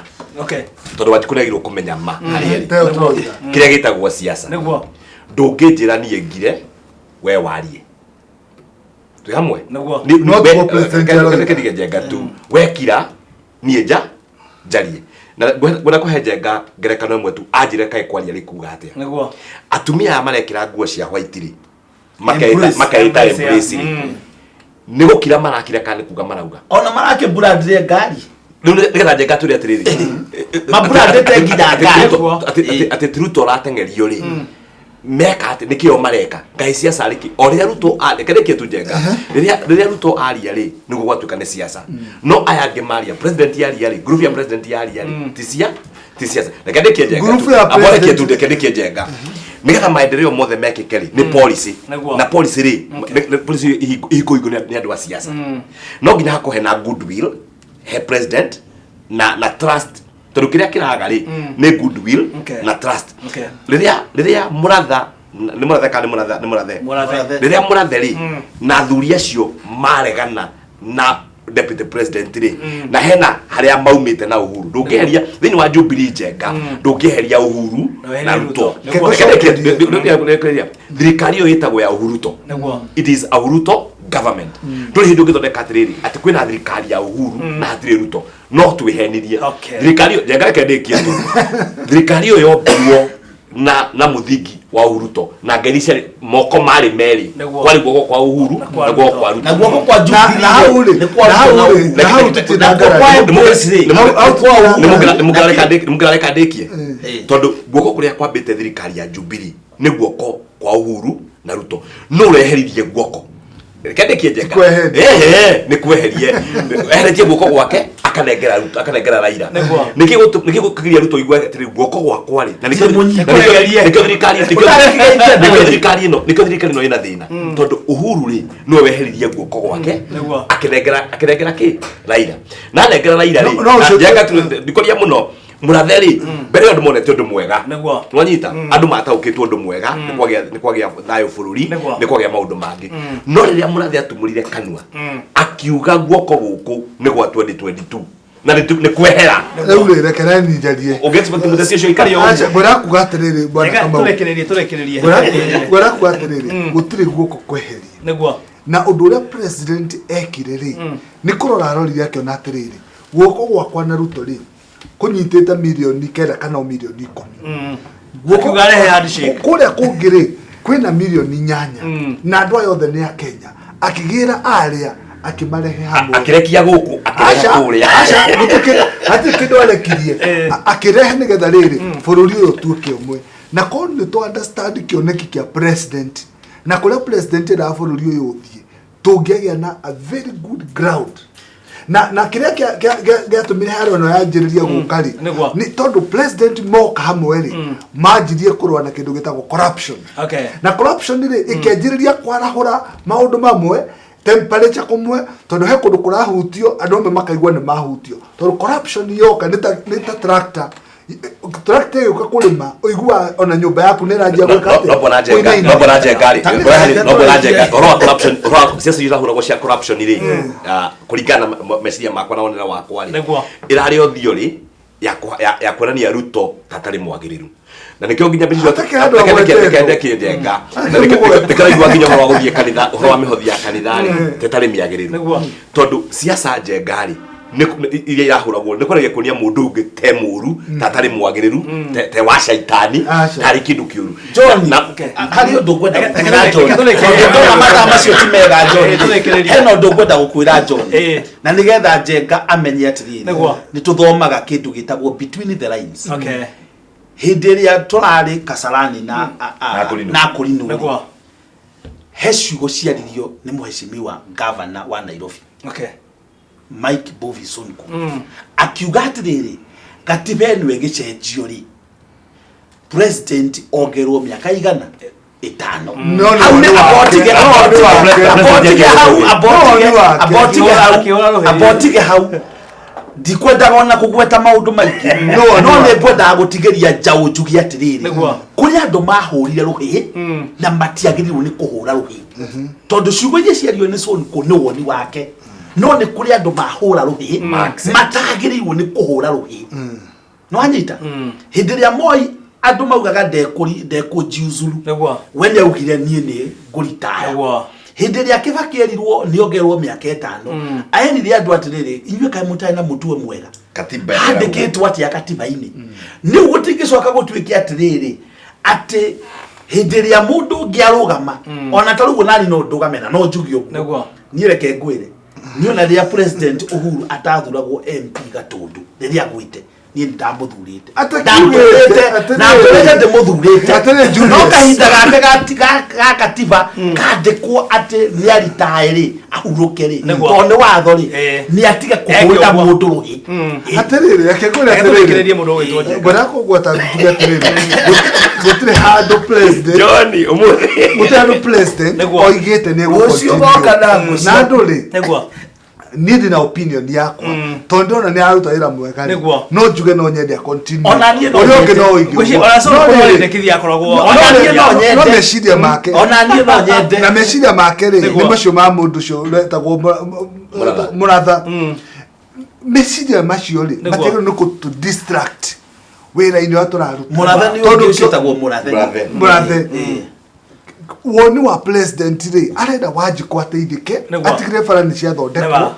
tondũ Wanjikũ nĩ agĩrĩirwo kũmenya ma harĩa ĩrĩ. Teo tũroiga. Kĩrĩa gĩtagwo siasa, ndũngĩnjĩra niĩ ngire we warie twĩ hamwe. No tiguo president aroiga. Reke ndige Njenga tu wekira niĩ nja njarie na ngwenda kũhe Njenga ngerekano ĩmwe tu anjĩre kaĩ kwaria rĩ kuga atĩa. Atumia aya marekĩra nguo cia white rĩ, makeita Embrace. makeita Embrace, embrace rĩ, nĩ gũkira marakira kana nĩ kuga marauga? Ona marakĩmburandire ngari. Rĩu nĩgetha Njenga twĩre atĩrĩrĩ, Maburandĩte nginya ngari. Atĩ ti Ruto ũrateng'erio rĩ, meka atĩ nĩkĩo mareka ngai siasa rĩki o rĩrĩa Ruto reke rĩkie tu Njenga, rĩrĩa Ruto aria rĩ, nĩguo gwatuĩka nĩ siasa. No aya angĩ maria, president yaria rĩ, group ya president yaria rĩ, ti siasa. Reke ndĩkie Njenga Group tu. ya Abo reke president- tu reke ndĩkie Njenga. Nĩgetha maendeleo mothe mekĩke rĩ, nĩ policy. Na policy rĩ, policy ihingũrwo nĩ andũ a siasa, no nginya hakorwo hena goodwill he president na trust, tondũ kĩrĩa kĩraga rĩ nĩ goodwill na trust. Rĩrĩa mũratha, nĩ mũrathe kana nĩ mũratha, nĩ mũrathe. Mũrathe. Rĩrĩa mũrathe rĩ na athuri acio maregana na deputy president rĩ, na hena harĩa maumĩte na Uhuru, ndũngĩeheria thĩinĩ wa Jubilee, Njenga, ndũngĩeheria Uhuru Na weherie na Ruto. Ruto. Reke Reke thirikari ĩyo ĩtagwo ya Uhuruto. It is a Uhuruto. government. Ndũrĩ hĩndĩ ũngĩthondeka atĩrĩrĩ atĩ kwĩna thirikari ya Uhuru na hatirĩ Ruto, no twĩhenirie. Thirikari ĩyo, Njenga, reke ndĩkie tu. Thirikari ĩyo yombirwo na mũthingi wa Uhuru Ruto na ngeri ciarĩ moko marĩ merĩ. Kwarĩ guoko kwa Uhuru Na kwa na guoko Ruto. kwa Ruto. Na guoko kwa Na Jubilee na hau rĩ, nĩ kwa na Ruto hau na rĩ, Uhuru. na hau tũtirĩ na Na guoko kwa ngarari. Embrace rĩ, Hau- hau tũtirĩ na ngarari. Nĩmũngĩrareka ndĩkie, tondũ guoko kũrĩa kwambĩte thirikari ya Jubilee nĩ guoko kwa Uhuru na Ruto. No ũreheririe guoko, reke ndĩkie, Njenga. Kweheria. Ehe, nĩ kweherie, eheretie guoko gwake akanengera Ruto, akanengera Raila. Nĩkĩ nĩkĩ gũkĩgiria Ruto igue atĩrĩ guoko gwakwa rĩ, na nĩkĩo Ti mũnyite. na nĩkĩo thirikari nĩkĩo Ũtarekĩrĩtie nĩkĩo thirikari ĩno, nĩkĩo thirikari ĩno ĩna thĩna, tondũ Uhuru rĩ nĩwe weheririe guoko gwake akĩnengera kĩ Raila, na anengera Raila rĩ, No- no na ũcio- Njenga ndikũria mũno mũrathe rĩ, mbere ĩyo andũ monete ũndũ mwega. Nwanyita andũ mataũkĩtwo ũndũ mwega, nĩ kwagĩa thayũ bũrũri, nĩ kwagĩa maũndũ mangĩ. No rĩrĩa mũrathe atumũrire kanua akiuga guoko gũkũ nĩ gwa 2022 na nĩ kwehera. Rĩu rĩ, reke nani njarie. Ũngĩ expect mũteti ũcio aikare o Aca, ũguo? ngwenda kuga atĩrĩrĩ, bwana Reka Kamau. tũrekererie tũrekererie. Ngwenda kuga atĩrĩrĩ, gũtirĩ guoko kweherie. Na ũndũ ũrĩa president ekire rĩ, nĩ kũrora arorire akĩona atĩrĩrĩ, guoko gwakwa na Ruto rĩ kũnyitĩte mirioni 9 kana o mirioni 10. Akiuga arehe handshake. Kũrĩa kũngĩ rĩ kwĩna mirioni 8, na andũ aya othe nĩ a Kenya. Akĩgĩra arĩa akĩmarehe hamwe. Akĩrekia gũkũ, akĩrehe Aca, kũrĩa. aca, hatirĩ kĩndũ arekirie. Akĩrehe nĩgetha rĩrĩ bũrũri ũyũ ũtuĩke ũmwe, na korwo nĩ tũ understand kĩoneki kĩa president na kũrĩa president endaga bũrũri ũyũ ũthiĩ, tũngĩagĩa na a very good ground. Na kĩrĩa gĩatũmire haro ĩno yanjĩrĩria gũka rĩ, nĩ tondũ president moka hamwe rĩ, manjirie kũrũa na kĩndũ gĩtagwo corruption. Na corruption rĩ ĩkĩanjĩrĩria kwarahũra maũndũ mamwe, temperature kũmwe, tondũ he kũndũ kũrahutio, andũ amwe makaigua nĩ mahutio, tondũ corruption yoka nĩ ta tractor. Tractor ĩgĩũka kũrĩma, ũiguaga ona nyũmba yaku nĩ ĩranjia gwĩka atĩa? No mbona Njenga, Kũinaina. no mbona Njenga rĩ, Ta- no mbona Njenga, ũhoro wa corruption, ũhoro wa ciaca iria irahũragwo cia corruption rĩ, kũringana na meciria makwa na wonere wakwa rĩ, ĩrarĩ o theory ya kuonania Ruto ta atarĩ mwagĩrĩru, na nĩkĩo nginya mbeca Hatakĩ handũ agwetetwo. Reke Njenga, na nĩkĩo raigua nginya ũhoro wa gũthiĩ kanitha, ũhoro wa mĩhothi ya kanitha rĩ, ta ĩtarĩ mĩagĩrĩru, tondũ siasa, Njenga rĩ, iria irahũragwo nĩ kwaragia kuonia mũndũ ũngĩ te mũru, ta atarĩ mwagĩrĩru, te wa caitani, Aca. tarĩ kĩndũ kĩũru. John, harĩ ũndũ ngwenda gũkwĩra John. Tondũ ndona mathaa macio ti mega, John. Tũrekererie. Hena ũndũ ngwenda gũkwĩra John. Na nĩgetha Njenga amenye atĩrĩrĩ, nĩ tũthomaga kĩndũ gĩtagwo between the lines. Hĩndĩ ĩrĩa tũrarĩ Kasarani na Na Akũrinũ. na Akũrinũ rĩ, he ciugo ciaririo nĩ mũhecimiwa gavana wa Nairobi, Mike Mbuvi Sonko, akiuga atĩrĩrĩ, gatiba ĩno ĩgĩcenjio rĩ, president ongerwo mĩaka 500. No, no, Hau nĩ nĩ wake. abotige No, nĩ wake. abotige hau No, abotige nĩ wake. abotige hau Akĩhũra rũhĩ. abotige hau. Ndikwendaga ona kũgweta maũndũ maingĩ, No, no nĩ nĩ ngwendaga gũtigĩria njaũ njuge atĩrĩrĩ, kũrĩ andũ mahũrire rũhĩ na matiagĩrĩirwo nĩ kũhũra rũhĩ, tondũ ciugo iria ciario nĩ Sonko nĩ woni wake, no nĩ kũrĩ andũ mahũra rũhĩ matagĩrĩirwo nĩ kũhũra rũhĩ. No anyita hĩndĩ ĩrĩa Moi andũ maugaga ndekũnjiuzuru, we nĩ augire niĩ nĩ ngũritaya. Hĩndĩ ĩrĩa Kĩbakĩ erirwo nĩ ongerwo mĩaka 5, aerire andũ atĩrĩrĩ, inyuĩ kaĩ mũtarĩ na mũtwe mwega? Katiba Handĩkĩtwo atĩa katiba-inĩ? Nĩu gũtingĩcoka gũtuĩke atĩrĩrĩ atĩ hĩndĩ ĩrĩa mũndũ ũngĩ arũgama, ona ta rĩu onani no ndũgame na no njuge ũguo. Niĩ reke ngwĩre, niĩ ona rĩrĩa President Uhuru atathuragwo MP Gatũndũ, rĩrĩa agwĩte, niĩ nĩ ndamũthurĩte. Atĩ Ndamũthurĩte, atĩrĩrĩ. na ndũrĩte ndĩmũthurĩte. Atĩrĩ, Julius. No kahinda gake ga katiba kandĩkwo atĩ nĩ aritae rĩ, ahurũke rĩ, tondũ nĩ watho rĩ, nĩ atige kũhũrĩra ũguo. mũndũ rũhĩ. Atĩrĩrĩ, reke ngwĩre Reke atĩrĩrĩ. tũrekererie mũndũ ũgwĩtwo Njenga. Ngwenda kũgweta njuge atĩrĩrĩ, gũtirĩ handũ president, John ũmũthĩ gũtirĩ handũ president oigĩte nĩ Rũciũ goka na ngũ na cia- andũ rĩ, niĩ ndĩna opinion yakwa, tondũ ndĩrona nĩ araruta wĩra mwega rĩ, no njuge no nyende a continue. Ona niĩ no Ũrĩa ũngĩ nyende. no oige Ngwĩciria ũguo. ona No Sonko rĩrĩ, arendekithia akoragwo Ona niĩ no nyende. no meciria make Ona niĩ no nyende. Na meciria make rĩ, nĩ macio ma mũndũ ũcio wetagwo Mũratha. Mũratha. Meciria macio rĩ, matiagĩrĩirwo nĩ kũtũ distract wĩra-inĩ ũrĩa tũraruta. Mũrathe nĩ Tondũ ũngĩ ũcio wĩtagwo Mũrathe. Mũrathe. Mũrathe. Woni wa president rĩ, arenda Wanjikũ ateithĩke, atigĩrĩre bara nĩ ciathondekwo.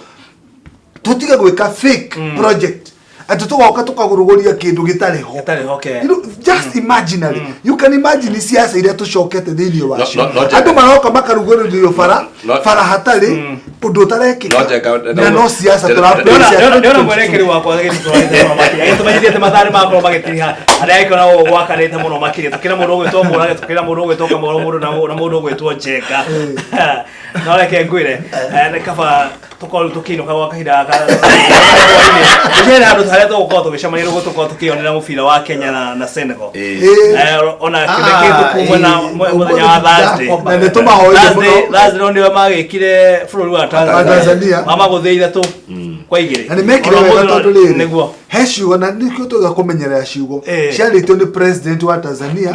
Tũtige gwĩka fake project atĩ tũgoka tũkagũrũgũria kĩndũ gĩtarĩ ho. Gĩtarĩ ho, okay. You know, just imaginary, you can imagine siasa iria tũcokete thĩinĩ wacio. No, Andũ maroka makarugũrĩrio bara, bara hatarĩ ũndũ No, ũtarekĩka, na no siasa Ndĩrona tũra. Mwerekeri wakwa agĩtũtwarĩte mũno makĩria, agĩtũmenyithia atĩ mathaa nĩ makorwo magĩtiriha arĩa agĩkoragwo gwakanĩte mũno makĩria. Tũkĩra mũndũ ũgwĩtwo Mũrage, tũkĩra mũndũ ũgwĩtwo Kamau, mũndũ na mũndũ ũgwĩtwo Njenga. No reke ngwĩre, nĩ kaba tũkorwo rĩu tũkĩinũka gwa kahinda gaka hwainĩ. Tũcere handũ harĩa tũgũkorwo tũgĩcemania nĩguo tũkorwo tũkĩyonera mũbira wa Kenya na Senegal. Ona kĩndũ kuma na mũthenya wa Thursday. Na nĩ tũmahoire Thursday mũno. Thursday no nĩo magĩkire bũrũri wa Wa Tanzania. Mamagũthĩ 3-2. Na nĩ mekire Ona wega ũmũthĩ tondũ rĩrĩ, he ciugo, na nĩkĩo tũga kũmenyerera ciugo ciarĩtio nĩ president wa Tanzania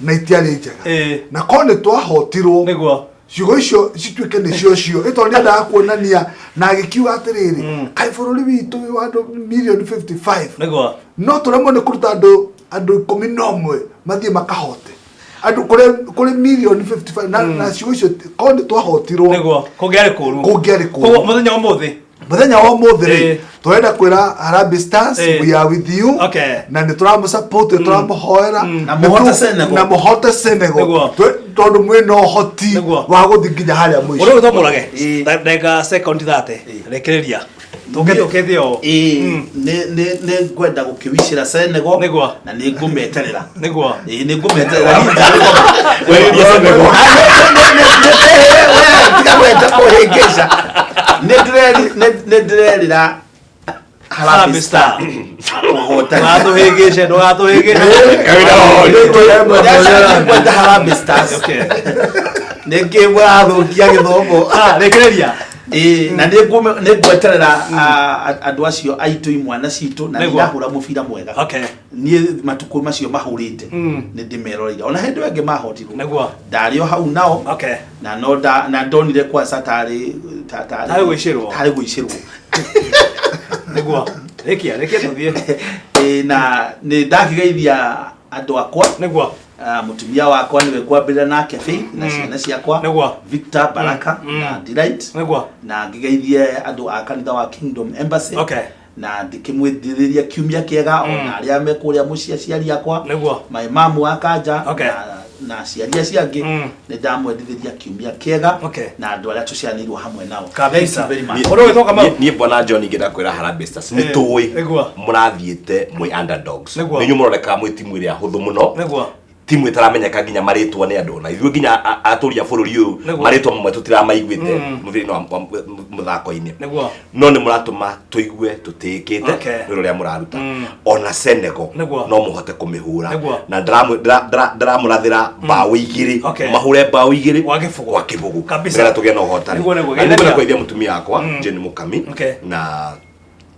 na itiarĩ njega, na korwo nĩ twahotirwo, ciugo icio cituĩke nĩcio cio ĩ, tondũ nĩendaga kuonania na agĩkiuga atĩrĩrĩ, kaĩ bũrũri witũ wĩ wa andũ mirioni 55 no tũremwo nĩ kũruta andũ 11 mathiĩ makahote andũ kũrĩ mirioni 55, na ciugo icio korwo nĩ twahotirwo, Nĩguo kũngĩarĩ kũru. Kũngĩarĩ kũru. Koguo mũthenya wa ũmũthĩ, Mũthenya wa ũmũthĩ rĩ, tũrenda kwĩra Harambee Stars, we are with you, na nĩ tũramũsupport, nĩ tũramũhoera. Na mũhote Senegal. Na mũhote Senegal. Tondũ mwĩna ũhoti wa gũthiĩ nginya harĩa mũico. Ũrĩa ũgwĩtwo Mũrage, ndagĩka second 30, rĩkĩrĩria tũke tũkĩthiĩ ũũ. Ĩĩ, nĩ ngwenda gũkĩwicĩra Senegal na nĩ ngũmeterera. Ĩĩ, nĩ ngũmeterera. Weheria Senegal. Tiga gwenda kũhĩngĩca. Nĩ ndĩrerĩra Harambee Star ũhotani. Ndũgatũhĩngĩce, ndũgatũhĩngĩce. Ngwenda Harambee Stars. Nĩ kĩ mũrathũkia gĩthomo? Ah, rĩkĩrĩria. Ĩĩ, na nĩ ngweterera andũ acio aitũ, imwana citũ, na nĩ irahũra mũbira mwega. Niĩ matukũ macio mahũrĩte nĩ ndĩmeroreire, ona hĩndĩ ĩyo ĩngĩ mahotirwo ndarĩ o hau nao, na no nda na ndonire kwanza tarĩ Tarĩ gũicĩrwo. Tarĩ gũicĩrwo. Nĩguo, rĩkia, rĩkia tũthiĩ. Ĩĩ, na nĩ ndakĩgeithia andũ akwa. Mũtumia wakwa nĩwe ngwambĩrĩra nake, Faith, na ciana ciakwa, Victor, Baraka na Delight, na ngĩgeithie andũ a kanitha wa Kingdom Embassy, na ndĩkĩmwĩthĩrĩria kiumia kĩega, ona arĩa me kũrĩa mũciĩ, aciari akwa, my mamu wa Kanja, na aciari acio angĩ, nĩ ndamwendithĩria kiumia kĩega, na andũ arĩa tũciaranĩirwo hamwe nao. Kabisa. Thank you very much. Ũndũ ũgwĩtwo Kamau? Niĩ bwana John ingĩenda kwĩra Harambee Stars, nĩ tũĩ mũrathiĩte mwĩ underdogs. Nĩ inyuĩ mũronekaga mwĩ timu ĩrĩa hũthũ mũno, timu ĩtaramenyeka nginya marĩtwa nĩ andũ, na ithuĩ nginya atũri a bũrũri ũyũ, marĩtwa mamwe tũtiramaiguĩte mũthĩinĩ wa mũthako-inĩ, no nĩ mũratũma tũigue tũtĩĩkĩte wĩra ũrĩa mũraruta. Ona Senegal no mũhote kũmĩhũra, na ndĩramũrathĩra mbaũ 2, mahũre mbaũ 2 Gwa kĩbũgũ. Gwa kĩbũgũ, nĩgetha tũgĩe na ũhotani. Na nĩngwenda kũgeithia mũtumia wakwa Jane Mũkami na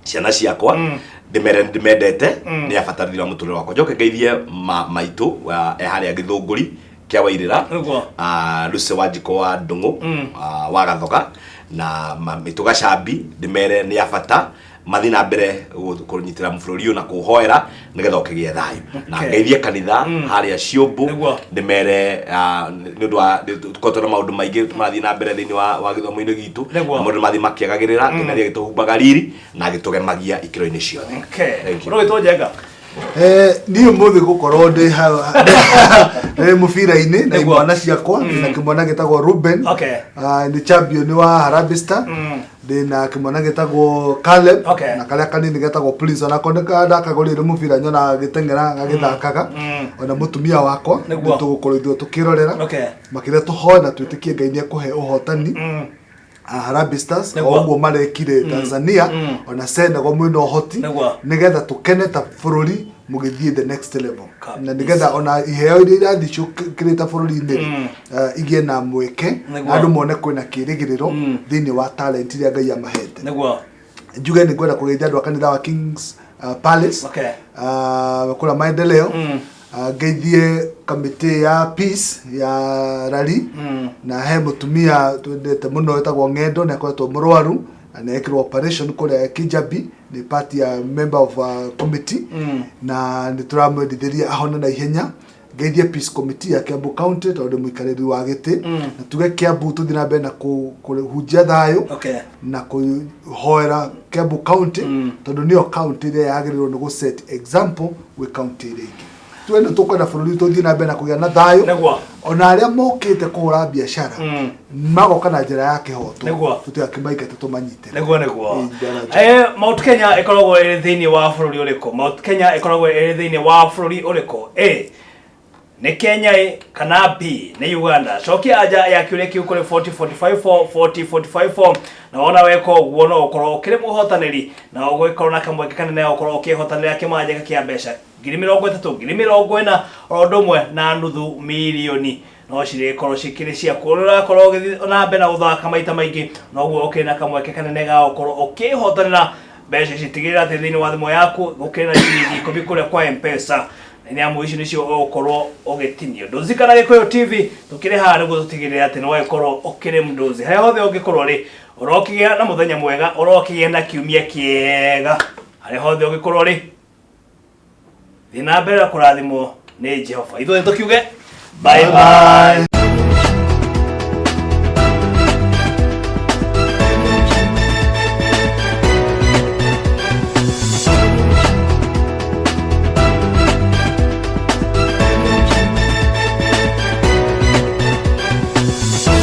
ciana ciakwa, ndĩmere ndĩmendete, nĩ abata thĩinĩ wa mũtũrĩre wakwa. Njoke ngeithie maitũ e harĩa Gĩthũngũri kĩa Wairĩra, Lucy Wanjikũ wa Ndũng'ũ, wa Gathoga, na maitũ Gacambi, ndĩmere nĩ abata mathiĩ na mbere kũnyitĩra bũrũri ũyũ na kũhoera nĩgetha ũkĩgĩe thayũ, na ngeithie kanitha harĩa Ciũmbũ, ndĩmere nĩ ũndũ wa tũkoretwo na maũndũ maingĩ marathiĩ na mbere thĩinĩ wa gĩthomo-inĩ gitũ, na maũndũ mathiĩ makĩagagĩrĩra. Ngai nĩ agĩtũhumbaga riri na agĩtũgemagia ikĩro-inĩ ciothe. Thank you. Ũndũ ũgwĩtwo Njenga. Niĩ ũmũthĩ gũkorwo ndĩ ndĩ mũbira-inĩ na imwana ciakwa, na kĩmwana gĩtagwo Ruben. Ah, nĩ champion wa Harambee Star. Ndĩ na kĩmwana gĩtagwo Caleb, na karĩa kanini getagwo Prince, onako nĩ ndakagũrĩire mũbira, nyonaga gagĩteng'era gagĩthakaga. Ona mũtumia wakwa, nĩ tũgũkorwo ithuĩ tũkĩrorera. Makĩria tũhoe na twĩtĩkie Ngai nĩ ekũhe ũhotani Harambee Stars, o ũguo marekire Tanzania. Ona Senegal mwĩna ũhoti, nĩgetha tũkene ta bũrũri mũgĩthiĩ the next level, na nĩgetha ona iheo iria irathiĩ ciũkĩrĩte bũrũri-inĩ rĩ, igĩe na mweke, na andũ mone kwĩna kĩrĩgĩrĩro thĩinĩ wa talent iria Ngai amahete. Njuge nĩ ngwenda kũgeithia andũ a kanitha wa Kings Palace, kũrĩa Maendeleo. Ngeithie kamĩtĩ ya peace ya rari, na he mũtumia twendete mũno wĩtagwo Ng'endo, nĩ akoretwo mũrwaru na nĩ ekĩrwo operation kũrĩa Kijabi, nĩ part ya member of committee, na nĩ tũramwendithĩria ahone na ihenya. Ngeithie peace committee ya Kiambu County tondũ ndĩ mũikarĩri wa gĩtĩ, na tuge Kiambu tũthiĩ na mbere na kũhunjia thayũ na kũhoera Kiambu County, tondũ nĩyo county ĩrĩa yagĩrĩirwo nĩ gũ set example gwĩ county ĩrĩa ĩngĩ. Tuge nĩ tũkwenda bũrũri witũ ũthiĩ na mbere na kũgĩa na thayũ. Ona arĩa mokĩte kũhũra biacara magoka na njĩra ya kĩhoto, tũtigakĩmaingate, tũmanyitĩre. Nĩguo nĩguo. Ĩĩ, Bwana John. Mount Kenya ĩkoragwo ĩrĩ thĩinĩ wa bũrũri ũrĩkũ? Mount Kenya ĩkoragwo ĩrĩ thĩinĩ wa bũrũri ũrĩkũ? A nĩ Kenya ĩ kana B nĩ Uganda? Cokia anja ya kĩũria kĩu kũrĩ 40454 40454, na wona weka ũguo no ũkorwo ũkĩrĩ mũhotanĩri na ũgũgĩkorwo na kamweke kanene ga gũkorwo ũkĩhotanĩra kĩmanjĩka kĩa mbeca 30,000, 40,000, oro ũndũ ũmwe na nuthu mirioni no cirĩkorwo cikĩrĩ ciaku. Ũrĩa ũrakorwo ũgĩthiĩ na mbere na gũthaka maita maingĩ, noguo ũkĩrĩ na kamweke kanene ga gũkorwo ũkĩhotanĩra mbeca ici. Tigĩrĩra atĩ thĩinĩ wa thimũ yaku gũkĩrĩ na ciringi 10 kũrĩa kwa M-Pesa, na nĩ amu ici nĩcio ũgũkorwo ũgĩtinio. Ndũzi kana Gĩkũyũ TV tũkĩrĩ haha nĩguo tũtigĩrĩre atĩ nĩ wagĩkorwo ũkĩrĩ mndũzi harĩa hothe ũngĩkorwo rĩ. Ũrokĩgĩa na mũthenya mwega, ũrokĩgĩa na kiumia kĩega harĩa hothe ũngĩkorwo rĩ. Thiĩ na mbere na kũrathimwo nĩ Jehova. Ithuĩ tũkiuge bye bye.